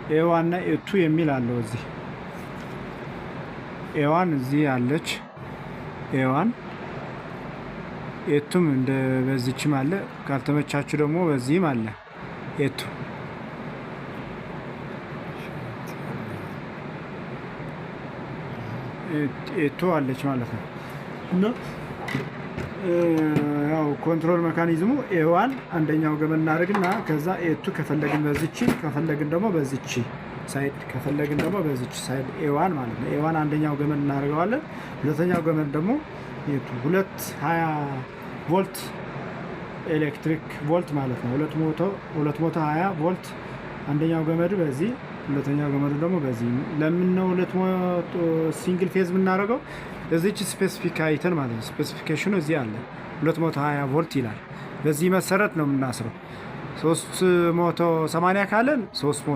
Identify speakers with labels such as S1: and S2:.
S1: A1 እና A2 የሚል አለው። እዚህ A1 እዚህ አለች A1፣ A2 ም እንደ በዚችም አለ። ካልተመቻችሁ ደግሞ በዚህም አለ A2። A2 አለች ማለት ነው። እና ያው control mechanism ኡ A1 አንደኛው ገመድ እናደርግና ከዛ A2 ከፈለግን በዚች፣ ከፈለግን ደግሞ በዚች side፣ ከፈለግን ደግሞ በዚች side A1 ማለት ነው። A1 አንደኛው ገመድ እናደርገዋለን። ሁለተኛው ገመድ ደግሞ A2 220 ቮልት ኤሌክትሪክ ቮልት ማለት ነው። 220 ቮልት አንደኛው ገመዱ በዚህ፣ ሁለተኛው ገመዱ ደግሞ በዚህ። ለምን ነው 200 single phase የምናደርገው? እዚች specific አይተን ማለት ነው። Specification ኑ እዚህ አለ፣ 220 ቮልት ይላል። በዚህ መሰረት ነው የምናስረው። 380 ካለን 3